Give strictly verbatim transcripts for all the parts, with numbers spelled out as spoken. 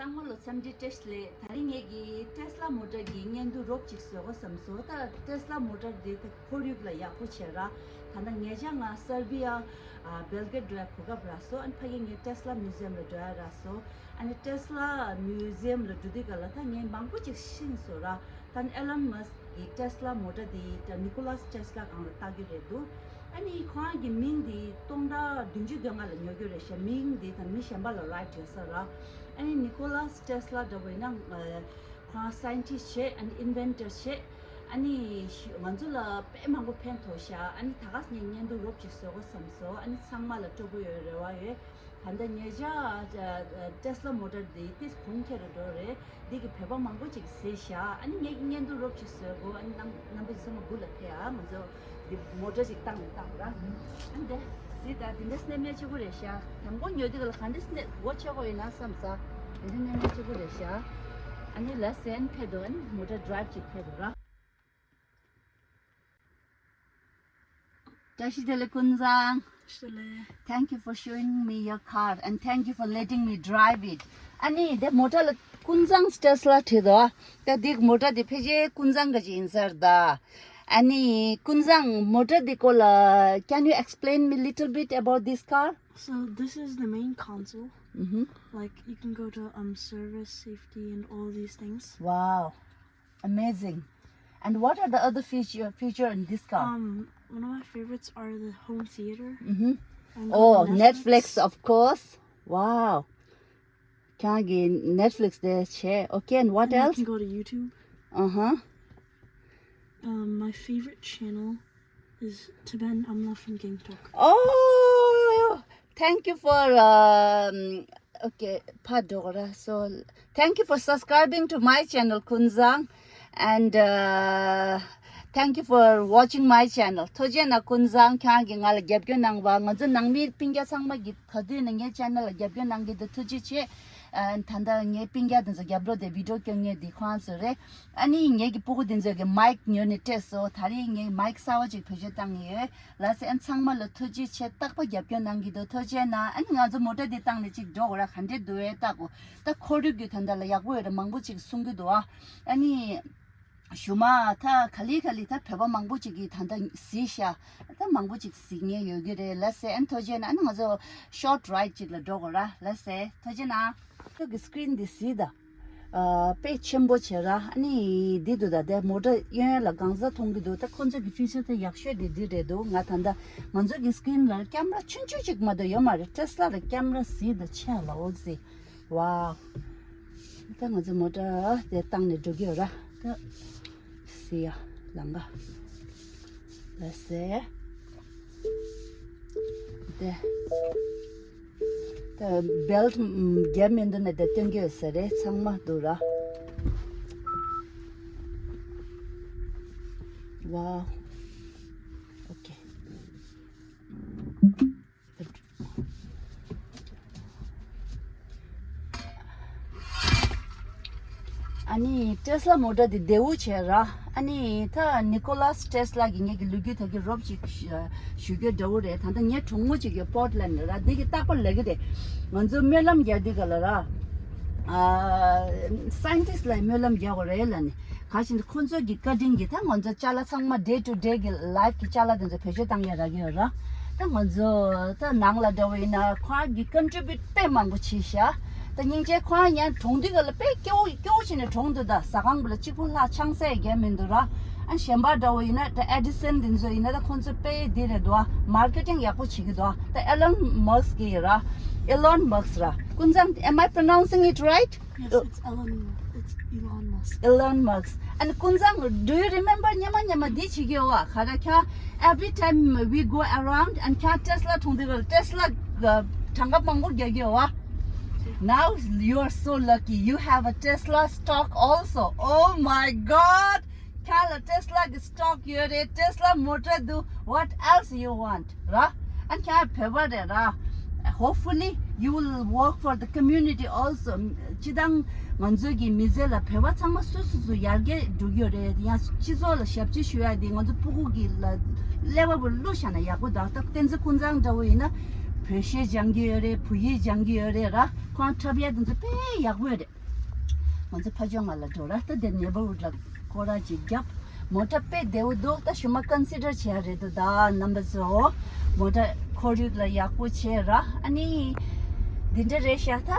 ཚང་མ་ལ་འཚམས་འདྲི་བཀྲ་ཤིས་བདེ་ལེགས། ད་རིང་ངེད་ཀྱིས་ཊེ་སི་ལ་མོ་ཊར་གྱི་བརྙན་ཐུང་རོབ་ཅིག་བཟོ་དགོས་བསམ་སོང་། ད་ཊེ་སི་ལ་མོ་ཊར་འདི་ད་ཁོར་ཡུག་ལ་ཡག་པོ་བྱས་ར། ད་ལྟ་ཉེ་ཆར་ང་སར་བི་ཡ་ཨ་བེལ་གྷེ་རེཌ་འགྲོ་ཡ་གོ་སྐབས་རག་སོང་། ཨ་ནི་ཕ་གི་ངས་ཊེ་སི་ལ་མིའུ་ཛི་ཡམ་ལ་འགྲོ་ཡ་རག་སོང་། ཨ་ནི་ཊེ་སི་ལ་མིའུ་ཛི་ཡམ་ལ་འགྲོ་དུས་ག་ལ་ད་ངས་མང་པོ་ཅིག་ཤེས་སོང་ར། ད་ནི་ཨེ་ལོན་མཱ་སི་ཀི་གི་ཊེ་སི་ལ་མོ་ཊར་དེ་ད་ནི་ཀོ་ལཱས་ཊེ་སི་ལ་སྒང་ལ་བཏགས་ཀྱི་རེད་འདུག་ཨ་ནི་ཁོ་རང་གི་མིང་དེ་སྟོང་ཕྲག་བདུན་ཅུ་དོན་ལྔ་ལ་ཉོ་རྒྱུ་རེད་ཤག་མིང་དེ་ད་མི་གཞན་པ་ལ་རའིཊ་བྱས་ས་ར། ཨ་ནི་ནི་ཀོ་ལཱས་ཊེ་སི་ལ་འདྲ་བོ་ཡིན་ན་ཁོ་རང་སའེན་ཊིསི་བྱས། ཨ་ནི་ཨིན་ཝེན་ཊར་བྱས། ཨ་ནི་ང་ཚོ་ལ་དཔེ་མང་པོ་ཕན་ཐོགས་ཤག་ཨ་ནི་ད་ག་ངས་བརྙན་ཐུང་རོབ་ཅིག་བཟོ་དགོས་བསམ་སོང་། ཨ་ནི་ཚང་མ་ལ་སྤྲོ་པོ་ཡོད་རེ་བ་ཡོད། ད་ལྟ་ཉེ་ཆར་ཊེ་སི་ལ་མོ་ཊར་འདི་ཏིས་གོང་ཁྱེར་རུ་འགྲོ་རེད། འདི་གི་བོད་པ་མང་པོ་ཅིག་གཟིགས་ཤག་ཨ་ནི་ངེད་ཀྱི་བརྙན་ཐུང་རོབ་ཅིག་བཟོས་གོ་ཨ་ནི་རྣམ་རྣམ་པ་ཚང་མ་སྒུག་ལ་ཕེབས་ཨ། ང་ཚོ་འདི་མོ་ཊར་ཅིག་བཏང་ནས་བཏང་ར། ཨ་ནི་འདི་གཟིགས་ད། འདི་འདྲ་སྣེ་མེད་ཆེ་གོ་རེད་ཤག་དང་པོ་ཉོ་དུས་ག་ལ་ག་འདྲ་སྣེ་སྒོ་ཕྱེ་གོ་ཡིན་ན་བསམ་ས། འདི་འདྲ་སྣེ་མེད་ཆེ་གོ་རེད་ཤག་ཨ་ནི་ལ་སེན་ཕེབས་འདུག་ཨ་ནི་མོ་ཊར་ཌི་རའིབ་ཅིག་ཕེབས་འདུག་ར། བཀྲ་ཤིས་བདེ་ལེགས་ཀུན་བཟང་། བཀྲ་ཤིས་བདེ་ལེགས། Thank you for showing me your car and thank you for letting me drive it. ཨ་ནི་དེ་མོ་ཊ་ལ་ཀུན་བཟང་ཊེ་སི་ལ་བྲིས་འདུག་ད་འདི་མོ་ཊ་དེ་ཕལ་ཆེར་ཀུན་བཟང་གི་ཅིག་ཡིན་ས་རེད་ད། ཨ་ནི་ཀུན་བཟང་མོ་ཊ་དེ་སྐོར་ལ། Can you explain me little bit about this car? So this is the main console. Mm-hmm. Like you can go to um service, safety, and all these things. Wow. Amazing. And what are the other feature feature in this car? Um, one of my favorites are the home theater. Mm-hmm. And Oh, Netflix. Netflix, of course. Wow. ཁྱེད་ཀྱིས་Netflix དེ་བྱས། Okay, and what And you else? Can go to YouTube. Uh-huh. Um, my favorite channel is Tibetan Amla from Gangtok. Oh, thank you for um, okay, ཕར་འགྲོ་གོ་ར། So, thank you for subscribing to my channel, ཀུན་བཟང་། And uh, thank you for watching my channel. ཐུགས་རྗེ་གནང་ཀུན་བཟང་། ཁྱེད་ཀྱིས་ང་ལ་རྒྱབ་སྐྱོར་གནང་བ། ང་ཚོ་ནང་མི་སྤུན་ཀྱག་ཚང་མ་གིས་ག་དུས་ནས་ངའི་ཆེ་ནལ་ལ་རྒྱབ་སྐྱོར་གནང་གི་འདུག་ཐུགས་རྗེ་ཆེ། ཨ། ད་ལྟ་ངའི་སྤུན་ཀྱག་དེ་ཚོ་རྒྱབ་ལོགས་དེ་བི་ཌི་ཡོ་སྐྱོར་མཁན་དེ་ཁོང་ཚོ་རེད། ཨ་ནི་ངེད་ཀྱི་སྤུ་གུ་དེ་ཚོས་ཀྱི་མའིཀ་ཉོས་ནས་སྤྲད་སོང་། ད་རེས་ངས་མའིཀ་གསར་པ་ཅིག་བེད་སྤྱོད་བཏང་ཡོད། ལགས་སེ། ཨ་ནི་ཚང་མ་ལ་ཐུགས་རྗེ་ཆེ། རྟག་པར་རྒྱབ་སྐྱོར་གནང་གི་འདུག་ཐུགས་རྗེ་གནང་། ཨ་ནི་ང་ཚོ་མོ་ཊ་འདི་བཏང་ནས་ཅིག་འགྲོ་དགོས་ར། ག་འདྲས་འདུག་ཨེ་ལྟ་དགོས། ད་ཁོར་ཡུག་གི་དོན་དག་ལ་ཡག་པོ་ཡོད་རེད། མང་པོ་ཅིག་གསུང་གི་འདུག་ཨ། ཨ་ནི་གཞུག་མ་ད་ག་ལེ་ག་ལེ་ད་བོད་པ་མང་པོ་ཅིག་གིས་ད་ལྟ་གཟིགས་ཤག་ད་མང་པོ་ཅིག་གཟིགས་མཁན་ཡོད་ཀྱི་རེད། ལགས་སེ། ཨ་ནི་ཐུགས་རྗེ་གནང་། ཨ་ནི་ང་ཚོ་ཤོར་ཊི་རའིཌ་ཅིག་ལ་འགྲོ་དགོས་ར། ལགས་སེ། ཐུགས་རྗེ་གནང་། ཁྱོད་ཀྱི་སི་ཀི་རིན་འདི་གཟིགས་དང་། ཨ། དཔེ་ཆེན་པོ་བྱས་ར། ཨ་ནི་འདི་འདུག་ད་དེ་མོ་ཊ་གཡོན་གཡོན་ལ་གང་ས་མཐོང་གི་འདུག་ད་ཁོ་ཚོ་གི་ཕི་ཅར་དེ་ཡག་ཤོས་དེ་འདི་རེད་འདུག་ང་ད་ལྟ་ང་ཚོ་གི་སི་ཀི་རིན་ལ་ཀེམ་ར་ཆུང་ཆུང་ཅིག་མ་གཏོགས་ཡོད་མ་རེད། ཊེ་སི་ལ་ལ་ཀེམ་ར་གཟིགས་དང་། ཆེ་ལ་འོ་ཟི། ཝའོ། ད་ང་ཚོ་མོ་ཊ་དེ་བཏང་ནས་འགྲོ་གི་ཡོད་ར། ད་གཟིགས་ཡ་ལམ་ཁ། ལགས་སེ། དེ། ད་བེལ་ཊི་རྒྱབ་མི་འདུག་ནས་དེ་སྟོན་གྱི་ཡོད་ས་རེད། ཚང་མ་འདུག་ར། ཝའོ། ཨོ་ཁེ། ཨ་ནི་ཊེ་སི་ལ་མོ་ཊ་དེ་བདེ་པོ་བྱས་ར། ཨ་ནི་ད་ནི་ཀོ་ལཱས་ཊེ་སི་ལ་གི་ངེད་ཀྱི་ལོ་རྒྱུས་ད་གི་རོབ་ཅིག་ཞུ་རྒྱུ་འདྲ་བོ་རེད། ད་ལྟ་ངའི་གྲོགས་མོ་ཅིག་གི་པོར་ཊི་ལེན་ཌི་ལ་ར། འདི་གི་རྟག་པར་ལབ་ཀྱི་རེད། ང་ཚོ་སྨོན་ལམ་རྒྱག་དུས་ག་ལ་ར། ཨ། སའེན་ཊིསི་ལ་སྨོན་ལམ་རྒྱག་དགོས་རེད་ལབ་ནས། ག་ཅི་ཁོ་ཚོ་གི་བཀའ་དྲིན་གྱིས་ད་ང་ཚོ་ཅ་ལག་ཚང་མ་ཌེ་ཊུ་ཌེ་གི་ལའིཕ་གི་ཅ་ལག་དེ་ཚོ་བེད་སྤྱོད་བཏང་ཡ་རག་གི་ཡོད་ར། ད་ང་ཚོ་ད་ནང་ལ་འདྲ་བོ་ཡིན་ན་ཁོ་རང་གིས་ཀོན་ཊི་བིའུ་ཊི་དཔེ་མང་པོ་བྱས་ཤག་ད་སྙིང་རྗེ། ཁོ་རང་ཡང་གྲོངས་དུས་ག་ལ་དཔེ་སྐྱོ་བོ་སྐྱོ་བོ་བྱས་ནས་གྲོངས་འདུག་ད་ཟ་ཁང་པ་ལ་གཅིག་པུ་ལྷག་ཆང་ས་ཡ་རྒྱག་མི་འདུག་ར། ཨ་གཞན་པ་འདྲ་བོ་ཡིན་ན་ད་ཨེ་ཌི་སན་དེ་ཚོ་ཡིན་ན་ད་ཁོ་ཚོ་དཔེ་འདི་རེད་འདུག་མར་ཀེ་ཊིང་ཡག་པོ་བྱེད་ཀྱི་འདུག་ད་ཨེ་ལོན་མཱ་སི་ཀི་གི་ར། ཨེ་ལོན་མཱ་སི་ཀི་ར། ཀུན་བཟང་། Am I pronouncing it right? Yes, it's Elon. It's Elon Musk. Elon Musk. And ཀུན་བཟང་། Do you remember? སྔོན་མ་སྔོན་མ་འདི་བྱེད་ཀྱི་ཡོད་པ། ག་རེ་ཁྱོད། Every time we go around and ཁྱོད་ཊེ་སི་ལ་མཐོང་དུས་ཊེ་སི་ལ་གྲངས་ཀ་མང་པོ་རྒྱག་གི་ཡོད་པ། Now you are so lucky. You have a Tesla stock also. Oh my God! ཁྱོད་ལ་ཊེ་སི་ལ་གི་སི་ཊོག་ཡོད་རེད། ཊེ་སི་ལ་མོ་ཊ་འདུག What else you want? ར། ཨ་ཁྱོད་བོད་པ་རེད་ར། Hopefully you will work for the community also. སྤྱིར་བཏང་ང་ཚོ་གི་མི་ཚེ་ལ་བོད་པ་ཚང་མ་སོ་སོ་སོ་ཡར་རྒྱས་འགྲོ་གི་ཡོད་རེད། ཡང་སྤྱི་ཚོགས་ལ་ཞབས་ཕྱི་ཞུ་ཡ་དེ་ང་ཚོ་སྤུ་གུ་གི་ལ་ཀླད་པ་བུ་བླུགས་བཞག་ན་ཡག་པོ་འདུག་ད་བསྟན་འཛིན་ཀུན་བཟང་འདྲ་བོ་ཡིན་ན་ བོད་གཞས་སྦྱང་གི་ཡོད་རེད། བོད་ཡིག་སྦྱང་གི་ཡོད་རེད་ར། ཁོང་འཁྲབ་ཡ་དེ་ཚོ་དཔེ་ཡག་པོ་རེད། ང་ཚོ་ཕ་ཇོ་ང་ལ་འགྲོ་ར། ད་དེ་ནེ་བར་ཧུཌ་ལ་སྐོར་ར་ཅིག་བརྒྱབ། མོ་ཊ་དཔེ་བདེ་བོ་འདུག་ད་ཞུ་མ་ཀོན་སི་ཌར་བྱེད་ཡ་རེད་འདུག་ད་རྣམ་པ་ཚོ། མོ་ཊ་ཁོར་ཡུག་ལ་ཡག་པོ་བྱས་ར། ཨ་ནི་འདི་འདྲ་རེད་ཤག་ད་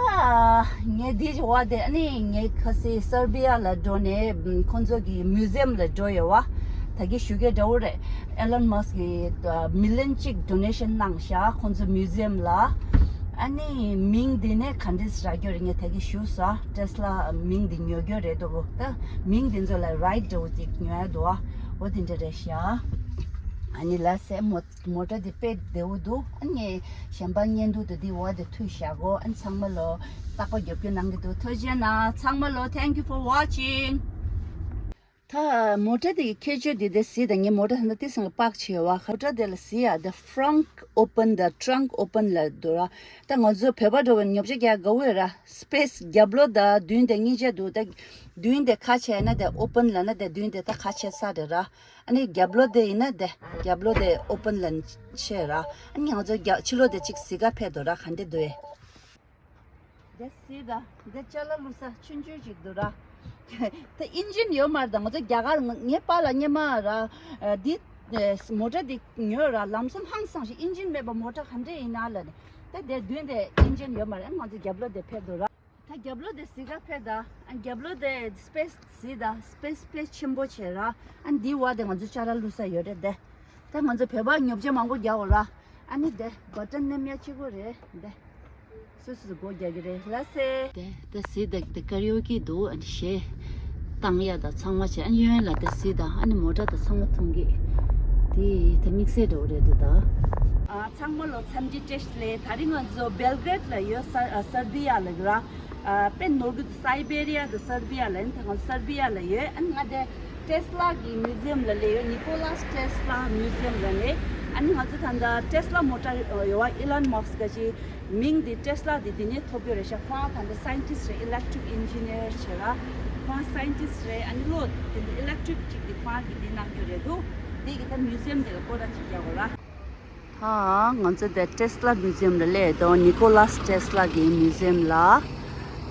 ངས་འདི་བ་དེ་ཨ་ནི་ངས་ཁ་སི་སར་བི་ཡ་ལ་འགྲོ་ནས་ཁོང་ཚོ་གི་མིའུ་ཛི་ཡམ་ལ་འགྲོ་ཡོད་བ། ད་གི་ཞུ་གི་འདྲ་བོ་རེད། ཨེ་ལོན་མཱ་སི་ཀི་མི་ལི་ཡོན་གཅིག་ཌོ་ནེ་ཤན་གནང་ཤག་ཁོང་ཚོ་མིའུ་ཛི་ཡམ་ལ། ཨ་ནི་མིང་འདི་ནས་ག་འདྲས་རག་རྒྱུ་རེད། ངས་ད་གི་ཞུ་ས། ཊེ་སི་ལ་མིང་འདི་ཉོ་རྒྱུ་རེད་འདུག་ད་མིང་འདི་ཚོ་ལ་རའིཊ་འདྲ་བོ་ཅིག་ཉོ་ཡ་འདུག་ཨ། འོ་དེ་འདྲ་རེད་ཤག་ཨ་ནི་ལ་སེ་མོ་མོ་ཊ་འདི་དཔེ་བདེ་བོ་འདུག་ཨ་ནི་གཞན་པ་བརྙན་ཐུང་དེ་འདི་འོག་དེ་མཐུད་བཞག་གོ་ཨ་ནི་ཚང་མ་ལོ་རྟག་པར་རྒྱབ་སྐྱོར་གནང་གི་འདུག་ཐུགས་རྗེ་གནང་ཚང་མ་ལོ། Thank you for watching. ད་མོ་ཊ་དེ་གི་ཁྱད་ཆོས་དེ་དེ་གཟིགས་དང་། ངས་མོ་ཊ་ད་ལྟ་དེ་སང་པག་བྱས་བ། མོ་ཊ་དེ་ལ་གཟིགས་ཡ་དེ་ཕ་རན་ཀ་ཨོ་པན་དང་ཊ་རང་ཀ་ཨོ་པན་ལ་འདུག་ར། ད་ང་ཚོ་བོད་པ་འདྲ་བོ་ཉོ་ཆ་རྒྱག་དགའ་བོ་ཡོད་ར། སི་པེ་སི་རྒྱབ་ལོགས་དང་མདུན་དེ་གཉིས་ཆ་འདུག་ད་མདུན་དེ་ཁ་ཕྱེ་ན་དེ་ཨོ་པན་ལབ་ན་དེ་མདུན་དེ་ད་ཁ་ཕྱེ་ས་རེད་ར། ཨ་ནི་རྒྱབ་ལོགས་དེ་ཡིན་ན་དེ་རྒྱབ་ལོགས་དེ་ཨོ་པན་ལབ་ན་ཆེ་ར། ཨ་ནི་ང་ཚོ་རྒྱ་ཕྱི་ལོགས་དེ་གཅིག་གཟིགས་ག་ཕེབས་འདུག་ར། ག་འདྲ་འདུག་ཨེ། དེ་གཟིགས་དང་། དེ་ཅ་ལག་བླུགས་ས་ཆུང་ཆུང་ཞིག་འདུག་ར། ད་ཨིན་ཇིན་ཡོད་མ་རེད། ད་ང་ཚོ་རྒྱ་གར་ངའི་པཱ་ལགས་སྔོན་མ་ར་འདི་མོ་ཊ་འདི་ཉོས་ར། ལམ་སང་ཧང་སངས་ཤིག་ཨིན་ཇིན་མེད་པ་མོ་ཊ་ག་འདྲས་ཡིན་ན་ལབ་ནས། ད་དེ་མདུན་དེ་ཨིན་ཇིན་ཡོད་མ་རེད། ང་ཚོ་རྒྱབ་ལོགས་དེ་ཕེབས་འདུག་ར། ད་རྒྱབ་ལོགས་དེ་གཟིགས་ག་ཕེབས་དང་། ཨ། རྒྱབ་ལོགས་དེ་སི་པེ་སི་གཟིགས་དང་། སི་པེ་སི་དཔེ་ཆེན་པོ་བྱས་ར། ཨ། འདི་བ་དེ་ང་ཚོ་ཅ་ལག་བླུགས་ས་ཡོད་རེད་དེ། ད་ང་ཚོ་བོད་པ་ཉོ་ཆ་མང་པོ་རྒྱག་འོ་ར། ཨ་ནི་དེ་བ་ཊན་མནན་ཡ་གཅིག་པོ་རེད་དེ། སོ་སོ་སོ་སྒོ་རྒྱག་གི་རེད། ལགས་སེ། དེ་དེ་གཟིགས་དང་། དེ་ཀ་རེ་ཨོ་ཀེ་འདུག་ཨ་ནི་གཞས་བཏང་ཡ་དང་ཚང་མ་བྱས། ཨ་ནི་གཡོན་ལ་དེ་གཟིགས་དང་། ཨ་ནི་མོ་ཊ་དང་ཚང་མ་མཐོང་གི། དེ་དེ་དམིགས་བསལ་འདྲ་བོ་རེད་འདུག་ད། ཨ། ཚང་མ་ལོ་འཚམས་འདྲི་བཀྲ་ཤིས་བདེ་ལེགས། ད་རིང་ང་ཚོ་བེལ་གྷེ་རེད་ལ་ཡོད། ས་ཨ་སར་བི་ཡ་ལ་ཡོད་ར། ཨ། དཔེ་ནོར་གི་འདུག་སའི་བེ་རི་ཡ་དང་སར་བི་ཡ་ལ་ཡིན། ད་ང་སར་བི་ཡ་ལ་ཡོད། ཨ་ནི་ང་དེ་ཊེ་སི་ལ་གི་མིའུ་ཛི་ཡམ་ལ་སླེབས་ཡོད། ནི་ཀོ་ལཱས་ཊེ་སི་ལ་མིའུ་ཛི་ཡམ་ལ་སླེབས། ཨ་ནི་ང་ཚོ་ད་ལྟ་ཊེ་སི་ལ་མོ་ཊ་ཡོད་པ་ཨི་ལོན་མཱ་སི་ཀི་གི་མིང་འདི་ཊེ་སི་ལ་འདི་འདི་ནས་ཐོབ་ཡོད་རེད་ཤག་ཁོང་ད་ལྟ་སའེན་ཊིསི་རེད། ཨི་ལེག་ཊི་རིག་ཨིན་ཇི་ནི་ཡར་བྱས་ར། ཁོང་སའེན་ཊིསི་རེད། ཨ་ནི་ལོ་དེ་འདི་ཨི་ལེག་ཊི་རིག་ཅིག་འདི་ཁོང་གིས་འདི་གནང་རྒྱུ་རེད་འདུག་དེ་གི་ད་མིའུ་ཛི་ཡམ་འདི་ལ་སྐོར་ར་ཅིག་རྒྱག་དགོས་ར། ད་ང་ཚོ་དེ་ཊེ་སི་ལ་མིའུ་ཛི་ཡམ་ལ་སླེབས་འདུག་ནི་ཀོ་ལཱས་ཊེ་སི་ལ་གི་མིའུ་ཛི་ཡམ་ལ།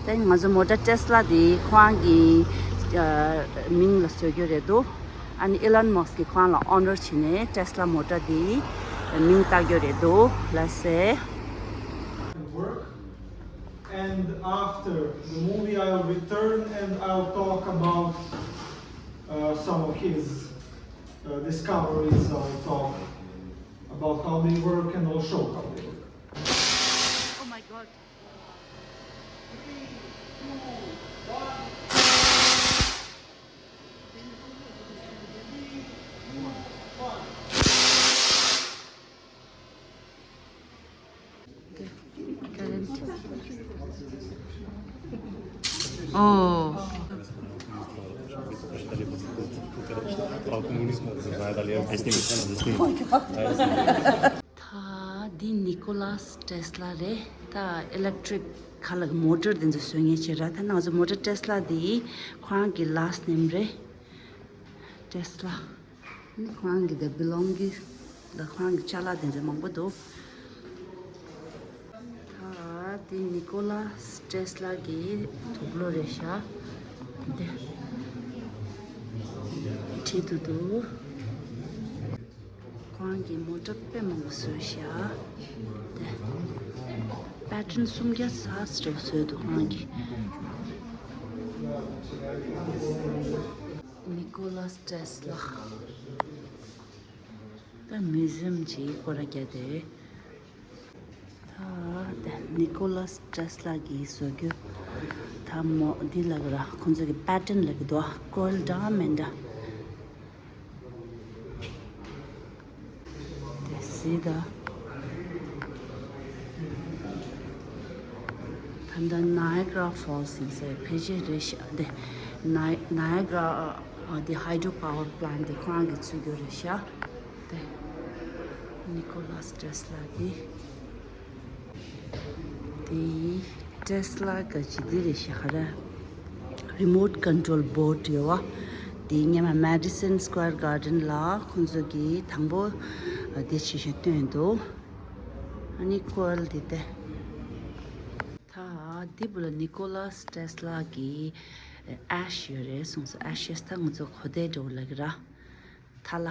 དེ་ང་ཚོ་མོ་ཊ་ཊེ་སི་ལ་འདི་ཁོང་གི་ཨ་མིང་ལ་བཟོ་རྒྱུ་རེད་འདུག་ཨ་ནི་ཨི་ལོན་མཱ་སི་ཀི་གིས་ཁོང་ལ་ཨོ་ནར་བྱས་ནས་ཊེ་སི་ལ་མོ་ཊ་འདི་མིང་བཏགས་རྒྱུ་རེད་འདུག་ལགས་སེ། Work, and after the movie I'll return and I'll talk about uh, some of his uh, discoveries. I'll talk about how they work and I'll show how they work. Oh my God. ཨོ། ད་འདི་ནི་ཀོ་ལཱས་ཊེ་སི་ལ་རེད། ད་ཨི་ལེག་ཊི་རིག་ག་ལ་མོ་ཊར་དེ་ཚོ་བཟོ་མཁན་ཅིག་རེད། ད་ང་ཚོ་མོ་ཊར་ཊེ་སི་ལ་འདི་ཁོ་རང་གི་ལཱསི་ནེམ་རེད། ཊེ་སི་ལ། ཁོ་རང་གི་དེ་བི་ལོང་གི་ལ་ཁོ་རང་གི་ཅ་ལག་དེ་ཚོ་མང་པོ་འདུག་ད་དེ་ནི་ཀོ་ལཱས་ཊེ་སི་ལ་གི་དུག་ལོག་རེད་ཤག་དེ་བྲིས་འདུག་འདུག་ཁོ་རང་གིས་མོ་ཊ་དཔེ་མང་པོ་བཟོས་ཤག་དེ་པེ་ཊན་སུམ་བརྒྱ་ཙམ་བཟོས་འདུག་ཁོ་རང་གིས། ནི་ཀོ་ལཱས་ཊེ་སི་ལ། ད་མིའུ་ཛི་ཡམ་ཅིག་སྐོར་ར་བརྒྱབ་སྟེ། ད་ནི་ཀོ་ལཱས་ཊེ་སི་ལ་གིས་བཟོ་རྒྱུ། ད་མོ་འདི་ལབ་ཀྱི་ར། ཁོང་ཚོ་གི་པེ་ཊན་ལབ་ཀྱི་འདུག་ཨ། ཀོལ་འདྲ་མིན་འདྲ། དེ་གཟིགས་དང་། ད་ལྟ་ནའི་ཡ་གྷ་ར་ཕོལ་སི་ཡིན་ཟེར། ཕལ་ཆེར་རེད་ཤག་དེ་ནའི་ནའི་ཡ་གྷ་ར་དེ་ཧའི་ཌོ་པ་ཝར་པ་ལན་ཊི་དེ་ཁོ་རང་གིས་བཙུགས་རྒྱུ་རེད་ཤག་དེ་ནི་ཀོ་ལཱས་ཊེ་སི་ལ་གིས། དེ་ཊེ་སི་ལ་ག་ཅི་འདི་རེད་ཤག་ག་ར། རི་མོཊ་ཀོན་ཊོལ་བྷོཌ་ཡོད་པ། དེ་སྔོན་མ་མེ་ཌི་སན་སི་ཀོ་ཝེར་གྷར་ཌེན་ལ་ཁོང་ཚོ་གིས་དང་པོ་དེ་ཆེ་ཤོས་བཏོན་འདུག་ཨ་ནི་ཀོ་ཨེལ་འདི་སྟེ། ད་འདི་བུ་ལ་ནི་ཀོ་ལཱས་ཊེ་སི་ལཱ་གི་ཨེ་ཤི་ཡོད་རེད་གསུངས་སོ། ཨེ་ཤི་ཡས་ད་ང་ཚོ་གོ་དེ་འགྲོ་ལ་གི་ར། ཐ་ལ།